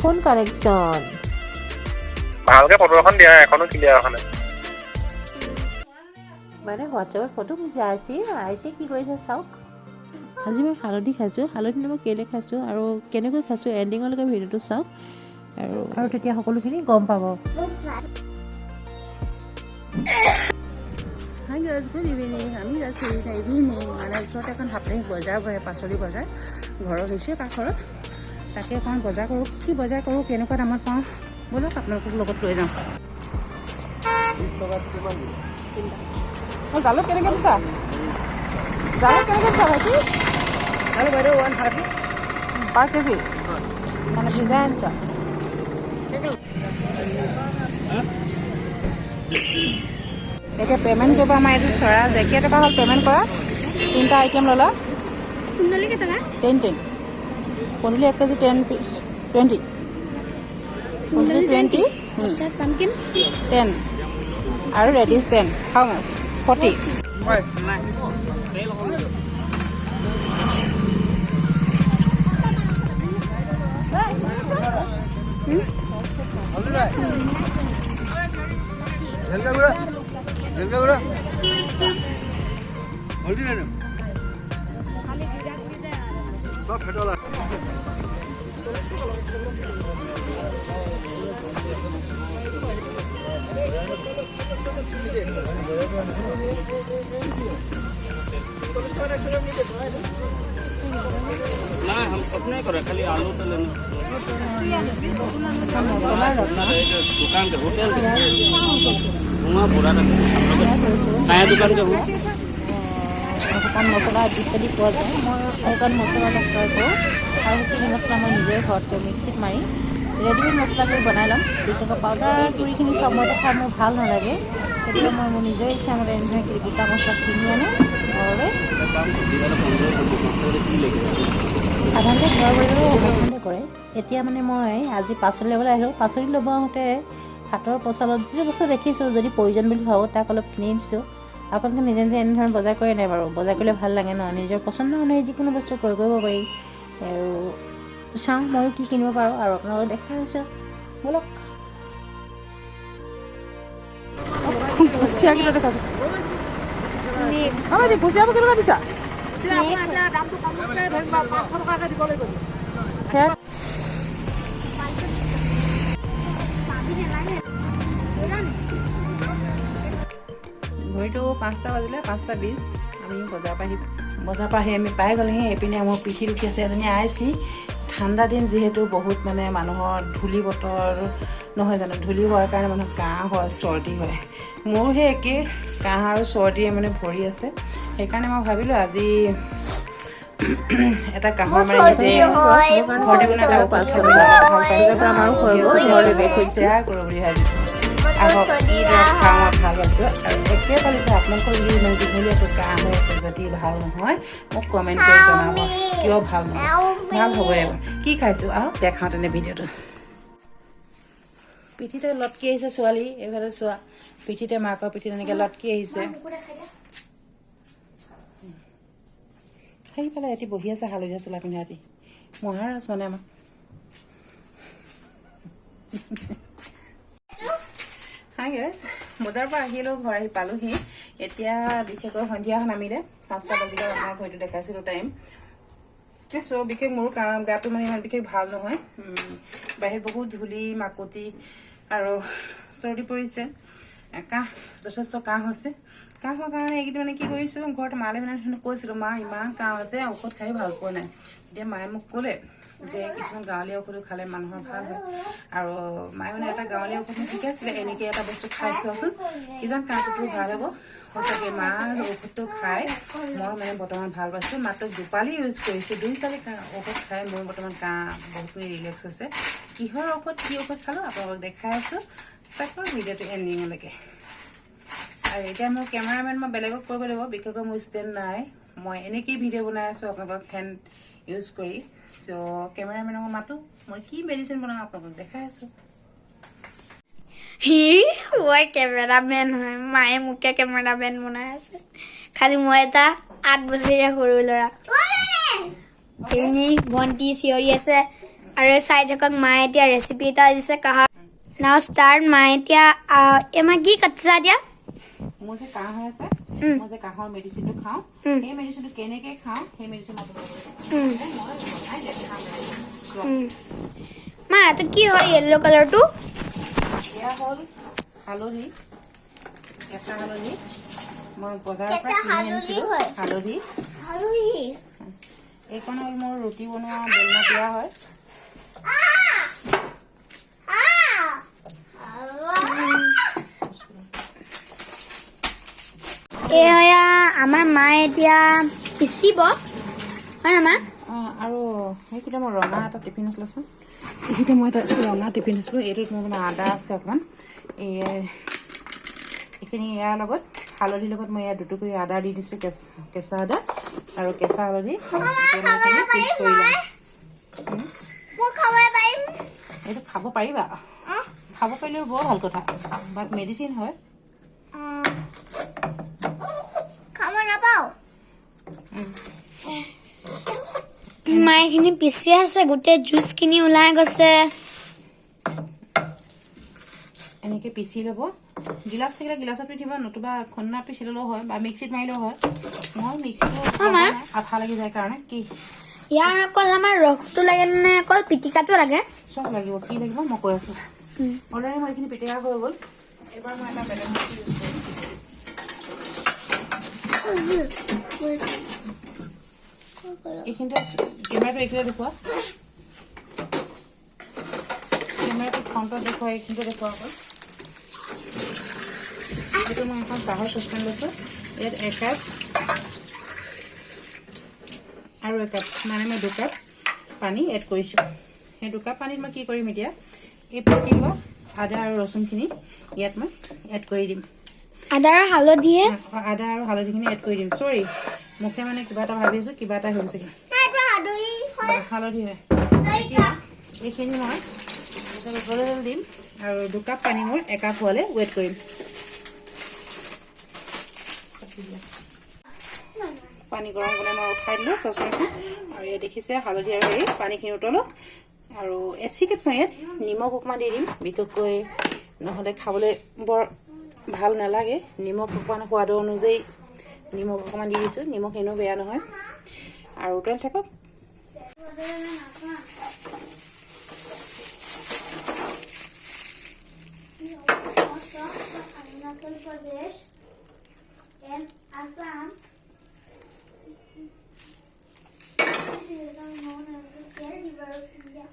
Phone connection. ভালকে photo এখন দিয়া, এখনো ক্লিয়াৰ অহা নাই। মানে হোৱাটছএপত ফটো দিছে আইচি। আইচি কি কৰিছে চাওক। আজি মই হালধি খাইছোঁ। হালধি মই কেলৈ খাইছোঁ আৰু কেনেকৈ খাইছোঁ, এণ্ডিঙলৈকে ভিডিঅ'টো চাওক আৰু তেতিয়া সকলোখিনি গম পাব। Hi guys, good evening. আমি যাইছোঁ এতিয়া ইভিনিং, মানে ওচৰতে এখন সাপ্তাহিক বজাৰ বহে, পাচলি বজাৰ, ঘৰৰ নিচেই কাষৰত। তাকে অকণ বজাৰ কৰোঁ। কি বজাৰ কৰোঁ, কেনেকুৱা দামত পাওঁ, ব'লক আপোনালোকক লগত লৈ যাওঁ। অঁ, জালুক কেনেকৈ দিছা? জালুক কেনেকৈ দিছা ভাইটি? জালুক বাইদেউ 130। পাৰ কেজি, মানে ভিজাই আনিছা? এতিয়া পে'মেণ্ট কৰিব আমাৰ এইটো চৰা যে। কেই টকা হ'ল পে'মেণ্ট কৰা? তিনিটা আইটেম ল'লা। কুন্দলি কেইটকা? 10 10। কুন্দুলি 1 কেজি 10 পিচ 20, কুন্দুলি 20। আচ্ছা, পামকিন? 10 আৰু ৰেডিছ 10। How much? 40। नहीं, हम कुछ नहीं करे, खाली आलू तो लेना। মছলা ৰখা। दुकान के होटल के वहाँ पूरा रखे हम लोग नया दुकान के हुआ। শুকান মছলা ইত্যাদি পোৱা যায়। মই শুকান মছলা অলপ ক্ৰয় কৰোঁ আৰু সেইখিনি মছলা মই নিজে ঘৰতে মিক্সিত মাৰি ৰেডিমেড মছলা কৰি বনাই ল'ম। বিশেষকৈ পাউডাৰ গুড়িখিনি চবতে খাই মোৰ ভাল নালাগে। গতিকে মই মোৰ নিজৰ ইচ্ছামতে এনেধৰণে গোটা মছলা কিনি আনো ঘৰলৈ। সাধাৰণতে ঘৰৰ বজাৰো সমানে কৰে। এতিয়া মানে মই আজি পাচলি ল'বলৈ আহিলোঁ। পাচলি ল'ব আহোঁতে হাতৰ পচালত যিটো বস্তু দেখিছোঁ, যদি প্ৰয়োজন বুলি ভাবোঁ, তাক অলপ কিনি দিছোঁ। আপোনালোকে নিজে নিজে এনেধৰণে বজাৰ কৰে নাই বাৰু? বজাৰ কৰিলে ভাল লাগে ন? নিজৰ পচন্দ অনুযায়ী যিকোনো বস্তু ক্ৰয় কৰিব পাৰি। আৰু চাওঁ ময়ো কি কিনিব পাৰোঁ আৰু আপোনালোকক দেখাই আছোঁ। ব'লক। কুচিয়াকেইটা দেখাইছোঁ। অঁ ভাইটি, কুচিয়াবোৰ কেনেকুৱা দিছা? সেয়া। ঘড়ীটো 5টা বাজিলে, 5টা 20। আমি বজাৰৰ পৰা আহি আমি পাই গ'লোহি। এইপিনে মোৰ পিঠিত উঠি আছে এজনী আইচি। ঠাণ্ডা দিন যিহেতু বহুত মানে মানুহৰ ধূলি বতৰ নহয় জানো? ধূলি হোৱাৰ কাৰণে মানুহৰ কাহ হয়, চৰ্দি হয়। মোৰো সেই একেই কাহ আৰু চৰ্দিয়ে মানে ভৰি আছে। সেইকাৰণে মই ভাবিলোঁ আজি এটা কাহৰ মানে নিজে ঘৰতে বনাই এটা ঔষধ খাব ভাল পাইছোঁ, শ্বেয়াৰ কৰোঁ বুলি ভাবিছোঁ। আহক, কি দৰৱ খাওঁ, মই ভাল পাইছোঁ। আৰু একেফালে আপোনালোকৰ যদি ইমান দীঘলীয়াকৈ কাহ হৈ আছে, যদি ভাল নহয়, মোক কমেণ্ট কৰি জনাব কিয় ভাল নহয়। ভাল হ'ব লাগিব। কি খাইছোঁ আহক দেখাওঁ তেনে ভিডিঅ'টো। পিঠিতে লটকি আহিছে ছোৱালী। এইফালে চোৱা, পিঠিতে, মাকৰ পিঠিত এনেকৈ লটকি আহিছে। সেইফালে এটি বহি আছে হালধীয়া চোলা পিন্ধা এটি মহাৰাজ মানে আমাৰ। হাই গাইজ, বজাৰৰ পৰা আহিলোঁ, ঘৰ আহি পালোহি। এতিয়া বিশেষকৈ সন্ধিয়া নামিলে, 5টা বাজিলে। আপোনাৰ ঘড়ীটো দেখাইছিলোঁ টাইম। চ' বিশেষ মোৰো গাটো মানে ইমান বিশেষ ভাল নহয়। বাহিৰত বহুত ধূলি মাকতি আৰু চৰ্দি পৰিছে, কাহ, যথেষ্ট কাহ হৈছে। কাহ হোৱাৰ কাৰণে এইকেইদিন মানে কি কৰিছোঁ, ঘৰত মালে মানে কৈছিলোঁ, মা ইমান কাহ হৈছে, ঔষধ খাই ভাল পোৱা নাই। তেতিয়া মায়ে মোক ক'লে যে কিছুমান গাঁৱলীয়া ঔষধো খালে মানুহৰ ভাল হয়। আৰু মায়ে মানে এটা গাঁৱলীয়া ঔষধ মোক শিকাইছিলে, এনেকৈ এটা বস্তু খাই চোৱাচোন, কিজান কাহটো তোৰ ভাল হ'ব। সঁচাকৈ মাৰ ঔষধটো খাই মই মানে বৰ্তমান ভাল পাইছোঁ। মাত্ৰ দুপালি ইউজ কৰিছোঁ, 2 পালি ঔষধ খাই মোৰ বৰ্তমান কাহ বহুতখিনি ৰিলেক্স হৈছে। কিহৰ ঔষধ, কি ঔষধ খালোঁ, আপোনালোকক দেখাই আছোঁ। তাকো ভিডিঅ'টো এণ্ডিঙলৈকে। আৰু এতিয়া মোৰ কেমেৰামেন মই বেলেগক কৰিব লাগিব, বিশেষকৈ মোৰ ষ্টেণ্ড নাই। মই এনেকেই ভিডিঅ' বনাই আছোঁ আপোনালোকক হেণ্ড ইউজ কৰি। চ' কেমেৰামেনক মাতো, মই কি মেডিচিন বনাওঁ আপোনালোকক দেখাই আছোঁ। সি মই কেমেৰামেন হয়, মায়ে মোকে কেমেৰামেন বনাই আছে। খালি মই এটা 8 বছৰীয়া সৰু ল'ৰা। পেনি ভণ্টি চিঞৰি আছে। আৰু চাই থাকক, মায়ে এতিয়া ৰেচিপি এটা দিছে কাহা। নাও ষ্টাৰ্ট। মায়ে এতিয়া এই মা কি কাটিছা এতিয়া? মোৰ যে কাহ হৈ আছে, মই যে কাহৰ মেডিচিনটো খাওঁ, সেই মেডিচিনটো কেনেকে খাওঁ, সেই মেডিচিন মই তোমালোকক মই বনাই দেখাম। চোৱা। মা, এইটো কি হয়, য়েল্ল' কালাৰটো? এয়া হ'ল হালধি, কেঁচা হালধি। মই বজাৰৰ পৰা কিনি আনিছিলোঁ হালধি। এইখন হ'ল মোৰ ৰুটি বনোৱা বেলনা দিয়া হয়। এয়া আমাৰ মায়ে এতিয়া পিচিব, হয় না মা? অঁ, আৰু সেইকেইটা মই ৰঙা এটা টিফিন আছিলেচোন, এইকেইটা মই এটা ৰঙা টিফিন আছিলোঁ। এইটোত মোৰ মানে আদা আছে অকণমান। এই এইখিনি ইয়াৰ লগত হালধিৰ লগত মই ইয়াত দুটুকুৰি আদা দি দিছোঁ, কেঁচা আদা আৰু কেঁচা হালধি। এতিয়া মই এইখিনি পিচ কৰি ল'ম। এইটো খাব পাৰিবা? খাব পাৰিলেও বৰ ভাল কথা, বাট মেডিচিন হয়। খাব নাপাওঁ। মায়ে এইখিনি পিচি আছে, গোটেই জুচখিনি ওলাই গৈছে। এনেকৈ পিচি ল'ব। গিলাচ থাকিলে গিলাচত পিচিব, নতুবা খুন্দাত পিচি ল'লেও হয় বা মিক্সিত মাৰিলেও হয়। মই মিক্সিটো মা। আঠা লাগি যায় কাৰণে কি ইয়াৰ অকল আমাৰ ৰসটো লাগে নে অকল পিটিকাটো লাগে? চব লাগিব। কি লাগিব মই কৈ আছোঁ। অলৰেডি মই এইখিনি পিটিকা হৈ গ'ল। এইবাৰ মই এটা বেলেগ বস্তু ইউজ কৰিম। এইখিনিতে কেমেৰাটো এইখিনিতে দেখুওৱা, কেমেৰাটো ফ্ৰণ্টত দেখুওৱা, এইখিনিতে দেখুওৱা অকল। এইটো মই এখন চাহৰ চচপেন লৈছোঁ। ইয়াত একাপ আৰু একাপ, মানে মই 2 কাপ পানী এড কৰিছোঁ। সেই 2 কাপ পানীত মই কি কৰিম এতিয়া, এই পিচি লোৱা আদা আৰু ৰচুনখিনি ইয়াত মই এড কৰি দিম। আদা আৰু হালধিয়ে? আদা আৰু হালধিখিনি এড কৰি দিম। চৰি, মুখে মানে কিবা এটা ভাবি আছোঁ, কিবা এটা হৈ গৈছেগৈ। হালধি হয়। এতিয়া এইখিনি মই উতলিবলৈ দিম আৰু 2 কাপ পানী মোৰ একাপ হোৱালৈ ৱেইট কৰিম। পানী গৰম হ'বলৈ মই উঠাই দিলোঁ চচপেনখন। আৰু ইয়াত দেখিছে হালধি আৰু হেৰি পানীখিনি উতলক আৰু এচিকেট মই ইয়াত নিমখ অকণমান দি দিম, বিশেষকৈ নহ'লে খাবলৈ বৰ ভাল নালাগে। নিমখ অকণমান সোৱাদৰ অনুযায়ী নিমখ অকণমান দি দিছোঁ। নিমখ এনেও বেয়া নহয়। আৰু উতলি থাকক। Arunachal Pradesh and Assam is known as the Kel River of India.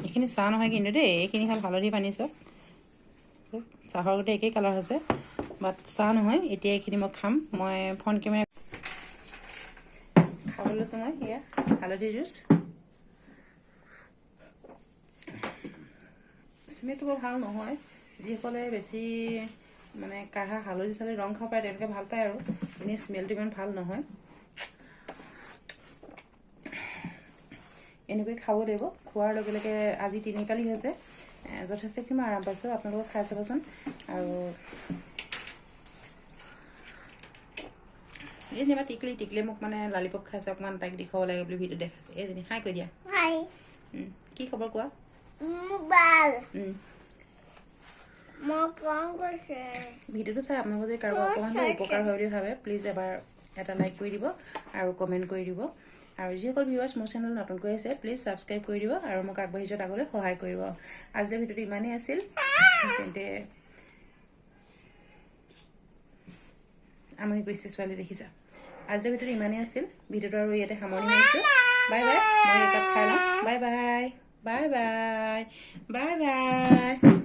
এইখিনি চাহ নহয় কিন্তু দেই, এইখিনি হ'ল হালধি পানী। চব চাহৰ গোটেই একেই কালাৰ হৈছে, বাট চাহ নহয়। এতিয়া এইখিনি মই খাম। মই ফ্ৰণ্ট কেমেৰা খাবলৈ লৈছোঁ মই। এয়া হালধি জুচ। স্মেলটো বৰ ভাল নহয়। যিসকলে বেছি মানে কাঢ়া হালধি চালধি ৰং খাব পাৰে, তেওঁলোকে ভাল পায়, আৰু এনেই স্মেলটো ইমান ভাল নহয়। এনেকৈ খাব লাগিব। খোৱাৰ লগে লগে আজি তিনিকালি হৈছে, যথেষ্টখিনি মই আৰাম পাইছোঁ। আপোনালোকে খাই চাবচোন। আৰু এই যেনিবা টিকলি টিকলিয়ে মোক মানে লালিপপ খাইছে, অকণমান তাইক দেখুৱাব লাগে বুলি ভিডিঅ' দেখাইছে। এইজনী, হাই কৈ দিয়া। হাই। কি খবৰ কোৱা? মোবাইল। মই কম কৈছে। ভিডিঅ'টো চাই আপোনালোকৰ যদি কাৰোবাৰ অকণমান উপকাৰ হয় বুলি ভাবে, প্লিজ এবাৰ এটা লাইক কৰি দিব আৰু কমেণ্ট কৰি দিব। আৰু যিসকল ভিউৱাৰ্ছ মোৰ চেনেল নতুনকৈ আছে, প্লিজ ছাবস্ক্ৰাইব কৰি দিব আৰু মোক আগবাঢ়ি যোৱাত আগলৈ সহায় কৰিব। আজিলৈ ভিডিঅ'টো ইমানেই আছিল। তেন্তে আমনি কৰিছে ছোৱালী দেখিছা। আজিলৈ ভিডিঅ'টো ইমানেই আছিল। ভিডিঅ'টো আৰু ইয়াতে সামৰণি মাৰিছোঁ। Bye bye. মই একাপ খাই লওঁ। Bye bye, bye bye, bye bye.